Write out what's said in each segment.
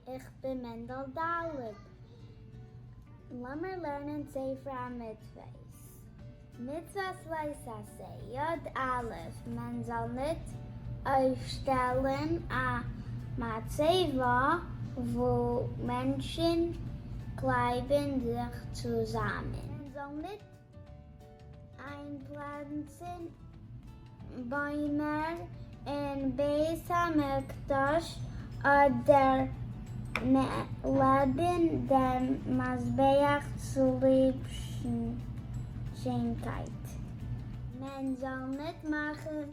איך בין מענדל ד'. לאמיר לערנען ספר המצוות. מצוות לא תעשה, יוד א', מען זאל ניט אויפשטעלן א מצבה וואו מענטשן קלייבן זיך צוזאמען. מען זאל ניט איינפלאנצן בוימער אין בית המקדש אדער לעבן דעם מזבח צוליב שיינקייט. מען זאל ניט מאכן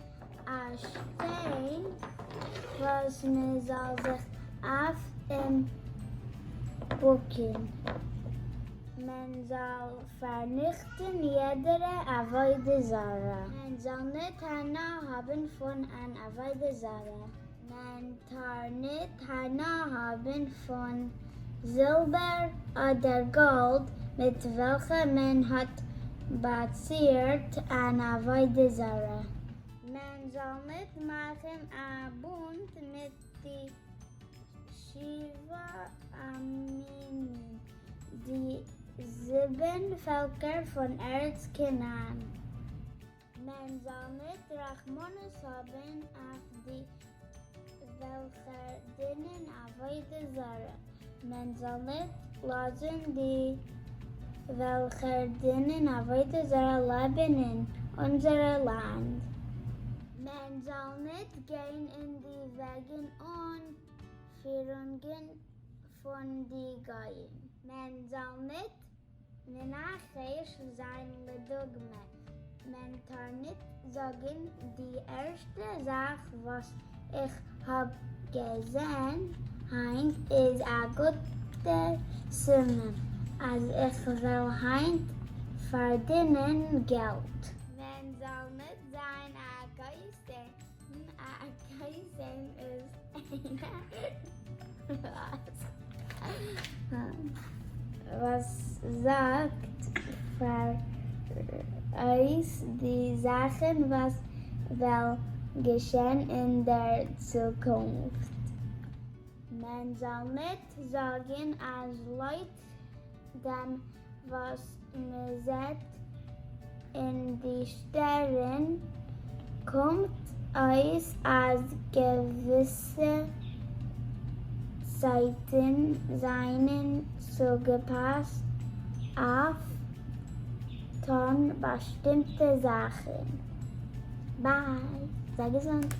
א שטיין וואס מען זאל זיך אויף אים בוקן. מען זאל פארניכטן יעדערע עבודה זרה. מען זאל ניט הנאה האבן פון אן עבודה זרה. מען טאר ניט הנאה האבן פון זילבער אדער גאלד מיט וועלכע מען האט באצירט אן עבודה זרה. מען זאל ניט מאכן א בונד מיט די שבעה עמים, די זיבן פעלקער פון ארץ כנען. מען זאל ניט רחמנות האבן אויף די וועלכע דינען עבודה זרה, מען זאל ניט לאזן די וועלכע דינען עבודה זרה לעבן אין אונזערע לאנד. מען זאל ניט גיין אין די וועגן און פירונגען פון די גויים. מען זאל ניט מנחש זיין לדוגמא, מען טאר ניט זאגן די ערשטע זאך וואס איך האב געזען היינט איז א גוטער סימן אז איך וועל היינט פארדינען געלט. מען זאל ניט זיין א קוסם, א קוסם איז איינער וואס זאגט פאראויס די זאכן וואס וועלן געשען אין דער צוקונפט. מען זאל ניט זאגן אז לויט דעם וואס מען זעט אין די שטערן קומט אויס אז געוויסע צייטן זענען צוגעפאסט אויף טון באשטימטע זאכן. Bye! זיי געזונט!